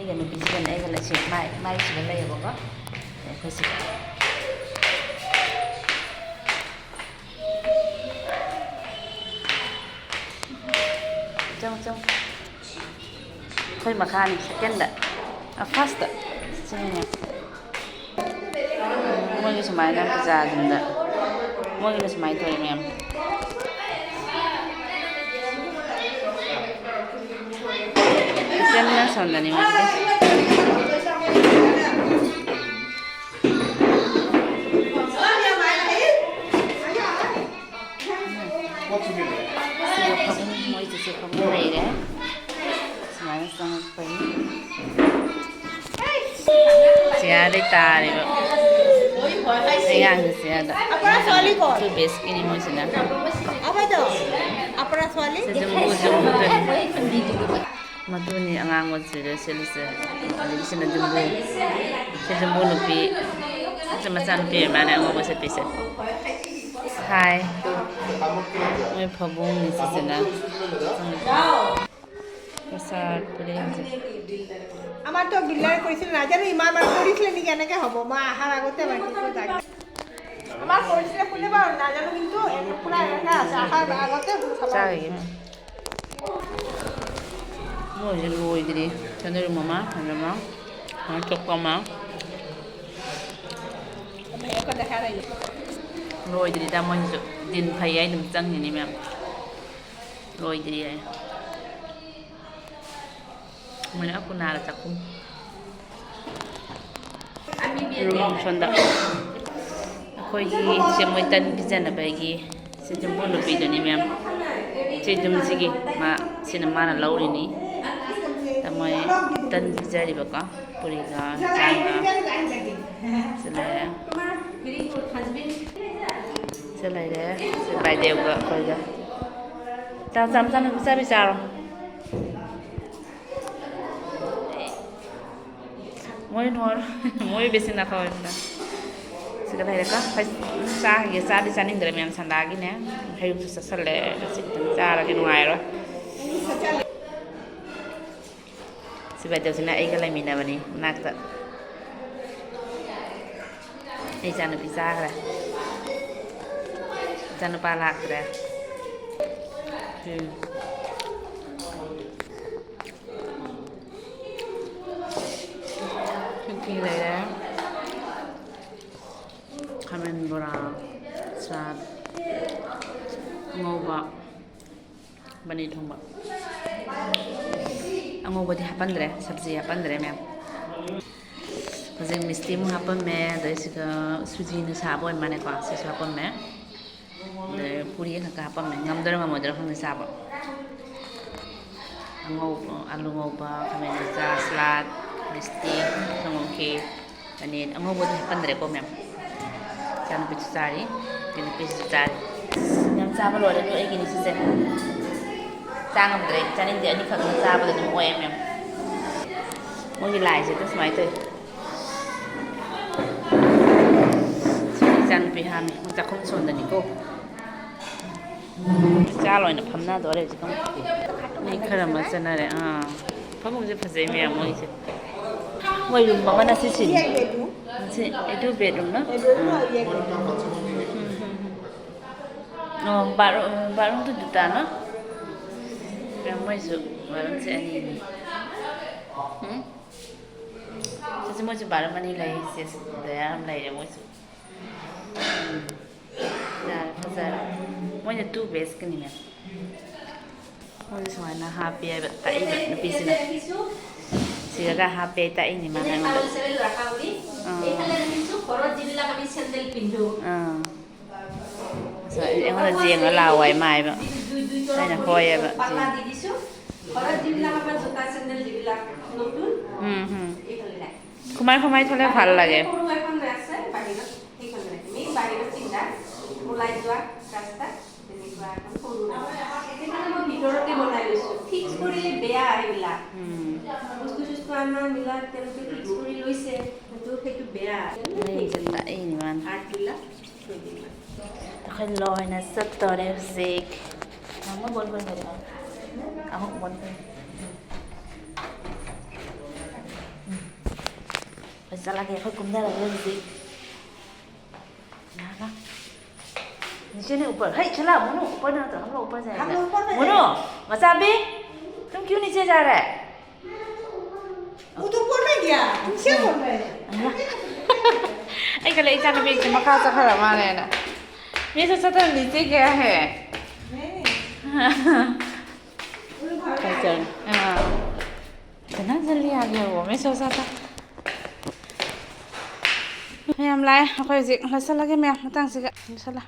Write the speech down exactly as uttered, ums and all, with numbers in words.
ꯑꯩꯒ ꯅꯨꯄꯤꯁꯤꯒꯅ ꯑꯩꯒ ꯂꯩꯁꯦ, ꯃꯥꯏ, ꯃꯥꯏꯁꯤꯒ ꯂꯩꯌꯦꯕꯀꯣ꯫ ꯑꯩꯈꯣꯏꯁꯦ꯫ ꯆꯪꯉꯨ, ꯆꯪꯉꯨ꯫ ꯑꯩꯈꯣꯏ ꯃꯈꯥꯅꯤ, second꯫ ꯑ, first꯫ ꯁꯤꯅꯅꯦ꯫ ꯃꯣꯏꯒꯤ ꯁꯨꯃꯥꯏꯅ ꯄꯨꯖꯥ ꯑꯗꯨꯝꯗ꯫ ꯃꯣꯏꯒꯤꯅ ꯁꯨꯃꯥꯏꯅ ꯇꯧꯋꯦ ꯃꯌꯥꯝ꯫ Kitchen ꯅ ꯁꯣꯝꯗꯅꯤ ꯃꯣꯏꯒꯤ꯫ ꯁꯤꯗ ꯐꯃꯨꯡ, ꯃꯣꯏꯁꯤꯁꯨ ꯐꯃꯨꯡ ꯂꯩꯔꯦ꯫ ꯁꯨꯃꯥꯏꯅ ꯆꯪꯉꯛꯄꯅꯤ꯫ ꯆꯤꯌꯥꯔꯗꯩ ꯇꯥꯔꯦꯕ꯫ ꯑꯩ ꯑꯉꯥꯡꯁꯦ ꯆꯤꯌꯥꯔꯗ꯫ ꯑꯄꯔ ꯁ꯭ꯋꯥꯂꯤ ꯀꯣ? Two base ꯀꯤꯅꯤ ꯃꯣꯏꯁꯤꯅ꯫ ꯑꯕꯗꯣ, ꯑꯄꯔ ꯁ꯭ꯋꯥꯂꯤ? ꯁꯤ ꯖꯨꯝꯕꯨ, ꯖꯨꯝꯕꯨꯗꯨꯅꯤ꯫ ꯃꯗꯨꯅꯤ ꯑꯉꯥꯡꯕ ꯆꯨꯔꯤꯁꯦ꯫ ꯁꯦꯠꯂꯤꯁꯦ꯫ ꯑꯗꯒꯤ ꯁꯤꯅ ꯖꯨꯝꯕꯨ꯫ ꯁꯤ ꯖꯨꯝꯕꯨ ꯅꯨꯄꯤ꯫ ꯁꯤ ꯃꯆꯥꯅꯨꯄꯤ ꯑꯣꯏꯔ ꯃꯥꯜꯂꯦ ꯑꯉꯧꯕ ꯁꯦꯠꯄꯤꯁꯦ꯫ ꯍꯥꯏ꯫ ꯃꯣꯏ ꯐꯕꯨꯡꯅꯤ ꯁꯤꯁꯤꯅ꯫ ꯃꯁꯥ ꯄꯨꯔꯦꯟꯁꯦ꯫ আমাৰতো বিল্লাৰে কৈছিল, নাজানো ইমান মানুহ কৰিছিলে নেকি, এনেকে হ'ব। মই অহাৰ আগতে মাতিছো তাক। আমাৰ কৰিছিলে কোনে বাৰু নাজানো, কিন্তু এইটো পুৰা এনেকে আছে, অহাৰ আগতে চাবা। ꯆꯥꯔꯒꯦ꯫ ꯃꯣꯏꯁꯦ ꯂꯣꯏꯗ꯭ꯔꯤ꯫ ꯁꯦꯟꯗꯣꯏꯔꯨꯝ ꯑꯃ, ꯀꯩꯅꯣꯝꯃ, ꯆꯣꯀꯣ ꯑꯃ꯫ ꯂꯣꯏꯗ꯭ꯔꯤꯗ ꯃꯣꯏꯁꯤꯁꯨ꯫ ꯗꯤꯟ ꯐꯩ ꯍꯥꯏ ꯑꯗꯨꯝ ꯆꯪꯉꯤꯅꯤ ꯃꯌꯥꯝ꯫ ꯂꯣꯏꯗ꯭ꯔꯤ ꯍꯥꯏ꯫ ꯃꯣꯏꯅ ꯑꯀꯨꯅꯥꯒ ꯆꯥꯛꯈꯨꯝ꯫ ꯔꯨꯝ ꯁꯣꯝꯗ꯫ ꯑꯩꯈꯣꯏꯒꯤ ꯁꯦ ꯃꯣꯏ ꯇꯟ ꯄꯤꯖꯅꯕꯒꯤ ꯁꯤ ꯌꯨꯝꯕꯨ ꯅꯨꯄꯤꯗꯨꯅꯤ ꯃꯌꯥꯝ꯫ ꯁꯤ ꯌꯨꯝꯁꯤꯒꯤ ꯃꯥ, ꯁꯤꯅ ꯃꯥꯅ ꯂꯧꯔꯤꯅꯤ꯫ ꯃꯣꯏ ꯇꯟ ꯄꯤꯖꯔꯤꯕꯀꯣ꯫ ꯄꯨꯔꯤꯒ ꯆꯥꯒ꯫ ꯁꯤ ꯂꯩꯔꯦ꯫ ꯁꯤ ꯂꯩꯔꯦ꯫ ꯁꯤ ꯕꯥꯏꯗꯦꯕꯒ ꯑꯩꯈꯣꯏꯒ꯫ ꯆꯥ, ꯆꯥ, ꯆꯥ, ꯆꯥꯕꯤ ꯆꯥꯔꯣ꯫ ꯃꯣꯏ ꯅꯣꯔ-, ꯃꯣꯏ ꯕꯦꯁꯤꯟ ꯑꯐꯕꯅꯤꯅ꯫ ꯁꯤꯒ ꯂꯩꯔꯦꯀꯣ꯫ ꯍꯣꯏ, ꯆꯥꯈꯤꯒꯦ꯫ ꯆꯥꯗꯤ ꯆꯥꯅꯤꯡꯗ꯭ꯔꯦ ꯃꯌꯥꯝ ꯁꯟꯗꯥꯒꯤꯅꯦ꯫ ꯍꯩꯔꯨꯛꯁꯨ ꯆꯥꯁꯜꯂꯦ꯫ ꯉꯁꯤ ꯈꯤꯇꯪ ꯆꯥꯔꯗꯤ ꯅꯨꯡꯉꯥꯏꯔꯣꯏ꯫ ꯁꯤ ꯕꯥꯏꯇꯣꯟꯁꯤꯅ ꯑꯩꯒ ꯂꯩꯃꯤꯟꯅꯕꯅꯤ ꯃꯅꯥꯛꯇ꯫ ꯑꯩ ꯏꯆꯥꯅꯨꯄꯤ ꯆꯥꯈ꯭ꯔꯦ꯫ ꯏꯆꯥꯅꯨꯄꯥ ꯂꯥꯛꯇ꯭ꯔꯦ꯫ ꯎꯝ꯫ ꯈꯦꯆꯤ ꯂꯩꯔꯦ꯫ ꯈꯥꯃꯦꯟ ꯕꯣꯔꯥ, ꯁꯂꯥꯗ, ꯑꯉꯧꯕ, ꯄꯅꯤꯔ ꯊꯣꯡꯕ꯫ ꯑꯉꯧꯕꯗꯤ ꯍꯥꯞꯄꯟꯗ꯭ꯔꯦ, ꯁꯕꯖꯤ ꯍꯥꯞꯄꯟꯗ꯭ꯔꯦ ꯃꯌꯥꯝ꯫ ꯍꯧꯖꯤꯛ ꯃꯤꯁꯇꯤ ꯑꯃꯨꯛ ꯍꯥꯞꯄꯝꯃꯦ, ꯑꯗꯩ ꯁꯤꯗ ꯁꯨꯖꯤꯅ ꯁꯥꯕ ꯑꯣꯏ ꯃꯥꯜꯂꯦꯀꯣ, ꯁꯤꯁꯨ ꯍꯥꯞꯄꯝꯃꯦ꯫ ꯑꯗꯩ ꯄꯨꯔꯤ ꯑꯃꯈꯛꯀ ꯍꯥꯞꯄꯝꯃꯦ, ꯉꯝꯗꯣꯏꯔꯥ ꯉꯝꯃꯣꯏꯗꯣꯏꯔꯥ ꯈꯪꯗꯦ ꯆꯥꯕ꯫ ꯑꯉꯧꯕ, ꯑꯂꯨ ꯉꯧꯕ, ꯈꯥꯃꯦꯟ ꯃꯆꯥ, ꯁꯂꯥꯗ, ꯃꯤꯁꯇꯤ, ꯁꯪꯒꯣꯝ ꯈꯦꯔ, ꯄꯅꯤꯔ꯫ ꯑꯉꯧꯕꯗꯤ ꯍꯥꯞꯄꯟꯗ꯭ꯔꯦꯀꯣ ꯃꯌꯥꯝ꯫ ꯏꯆꯥꯅꯨꯄꯤꯁꯨ ꯆꯥꯔꯤ, ꯏꯆꯥꯅꯨꯄꯤꯁꯨ ꯆꯥꯔꯤ꯫ ꯌꯥꯝ ꯆꯥꯕ ꯂꯣꯏꯔꯦ, ꯑꯗꯨ ꯑꯩꯒꯤꯅꯤ ꯁꯤꯁꯦ꯫ ꯆꯥ ꯉꯝꯗ꯭ꯔꯦ, ꯆꯥꯅꯤꯡꯗꯦ, ꯑꯅꯤꯈꯛ ꯑꯗꯨꯝ ꯆꯥꯕꯗ ꯑꯗꯨꯝ ꯑꯣꯛꯑꯦ ꯃꯌꯥꯝ꯫ ꯃꯣꯏꯒꯤ ꯂꯥꯏꯁꯦ ꯑꯗꯨꯝ ꯁꯨꯃꯥꯏꯅ ꯇꯧꯏ꯫ ꯁꯤ ꯏꯆꯥꯅꯨꯄꯤ ꯍꯥꯝꯃꯤ, ꯆꯥꯛꯈꯨꯝ ꯁꯣꯟꯗꯅꯤꯀꯣ꯫ ꯆꯥ ꯂꯣꯏꯅ ꯐꯝꯅꯗꯣꯔꯦ ꯍꯧꯖꯤꯛ꯫ ꯃꯤ ꯈꯔ ꯑꯃ ꯆꯠꯅꯔꯦ꯫ ꯑꯥ, ꯐꯃꯨꯡꯁꯦ ꯐꯖꯩ ꯃꯌꯥꯝ ꯃꯣꯏꯁꯦ꯫ ꯃꯣꯏ ꯔꯨꯝ ꯑꯃꯅ ꯁꯤ ꯁꯤꯅꯤ꯫ ꯁꯤ ꯑꯦ ꯇꯨ ꯕꯦꯗꯔꯨꯝꯅ? ꯑꯥ꯫ ꯎꯝ, ꯎꯝ, ꯎꯝ꯫ ꯑꯣ, ꯕꯥꯠꯔꯨꯝ, ꯕꯥꯠꯔꯨꯝꯗꯨ ꯗꯨꯇꯥꯅ? ꯃꯣꯏꯁꯨ ꯕꯥꯠꯔꯨꯝꯁꯦ ꯑꯅꯤꯅꯤ꯫ ꯎꯝ? ꯁꯤꯁꯦ ꯃꯣꯏꯁꯨ ꯕꯥꯠꯔꯨꯝ ꯑꯅꯤ ꯂꯩ꯫ ꯁꯤꯁꯦ ꯗ꯭ꯔꯥꯌꯔ ꯑꯃ ꯂꯩꯔꯦ ꯃꯣꯏꯁꯨ꯫ ꯎꯝ꯫ ꯌꯥꯔꯦ, ꯐꯖꯔꯦ꯫ ꯃꯣꯏꯅ ꯇꯨ ꯕꯦꯁꯀꯅꯤ ꯃꯦꯝ꯫ ꯃꯣꯏꯁꯨ ꯁꯨꯃꯥꯏꯅ ꯍꯥꯞꯄꯦ ꯍꯥꯏꯕ ꯇꯥꯛꯏꯕ ꯅꯨꯄꯤꯁꯤꯅ꯫ ꯁꯤꯗꯒ ꯍꯥꯞꯄꯦ ꯇꯥꯛꯏꯅꯤ ꯃꯥꯅ ꯑꯩꯉꯣꯟꯗ꯫ ꯑꯥ꯫ ꯑꯥ꯫ ꯉꯁꯥꯏ ꯑꯩꯉꯣꯟꯗ ꯌꯦꯡꯉ ꯂꯥꯛꯑꯣ ꯍꯥꯏ ꯃꯥ ꯍꯥꯏꯕ꯫ ꯑꯩꯅ ꯍꯣꯏ ꯍꯥꯏꯕ꯫ ঘৰত যিবিলাক আমাৰ জোতা চেণ্ডেল যিবিলাক নতুন, হুম, হুম। এইফালে নাই। সোমাই সোমাই থ'লে ভাল লাগে। সৰু এখন আছে বাহিৰত, সেইখন নাই। তুমি বাহিৰত পিন্ধা, ওলাই যোৱা ৰাস্তাত, তেনেকুৱা এখন সৰু এখন। সেইকাৰণে মই ভিতৰতে বনাই লৈছোঁ। ফিক্স কৰিলে বেয়া এইবিলাক। হুম। বস্তু চস্তু আনা মিলা তেওঁলোকে ফিক্স কৰি লৈছে, সেইটো, সেইটো বেয়া। এই তাই ইমান। আৰ্টবিলাক থৈ দিম। ꯑꯩꯈꯣꯏ ꯂꯣꯏꯅ ꯆꯠꯇꯣꯔꯦ ꯍꯧꯖꯤꯛ꯫ ꯑꯃꯨꯛ ꯕꯟ ꯇꯧꯔꯦ꯫ ꯑꯃꯨꯛ ꯕꯟ ꯇꯧꯔꯦ꯫ ꯆꯠꯂꯒꯦ, ꯑꯩꯈꯣꯏ ꯀꯨꯝꯊꯔꯒꯦ ꯍꯧꯖꯤꯛ꯫ ꯂꯥꯛ, ꯂꯥꯛ꯫ नीचे नहीं, ऊपर। हे, चला, मोनू, ऊपर ना तो हम लोग ऊपर जाएंगे। हम लोग ऊपर में मोनू, जाएंगे। मचाबी, तुम क्यों नीचे जा रहा है? वो तो ऊपर में गया। तुम क्या बोल रहे हैं? ꯑꯩꯒ ꯂꯩ ꯏꯆꯥꯅꯨꯄꯤꯁꯦ ꯃꯈꯥ ꯆꯠꯈ꯭ꯔ ꯃꯥꯜꯂꯦꯅ꯫ ꯃꯤꯁꯨ ꯆꯠꯇꯅ ꯅꯤꯡꯁꯤꯡꯒꯦ ꯍꯦ꯫ नहीं, वो लोग घर में ꯀꯩ ꯆꯠꯂꯤ? ꯑꯥ꯫ ꯀꯅꯥ ꯆꯠꯂꯤ ꯌꯥꯒꯦ? ꯃꯤꯁꯨ ꯆꯠꯇ꯫ ꯃꯌꯥꯝ ꯂꯥꯛꯑꯦ꯫ ꯑꯩꯈꯣꯏ ꯍꯧꯖꯤꯛ ꯂꯣꯏꯁꯤꯜꯂꯒꯦ ꯃꯌꯥꯝ ꯃꯇꯥꯡꯁꯤꯒ꯫ ꯂꯣꯏꯁꯤꯜꯂ꯫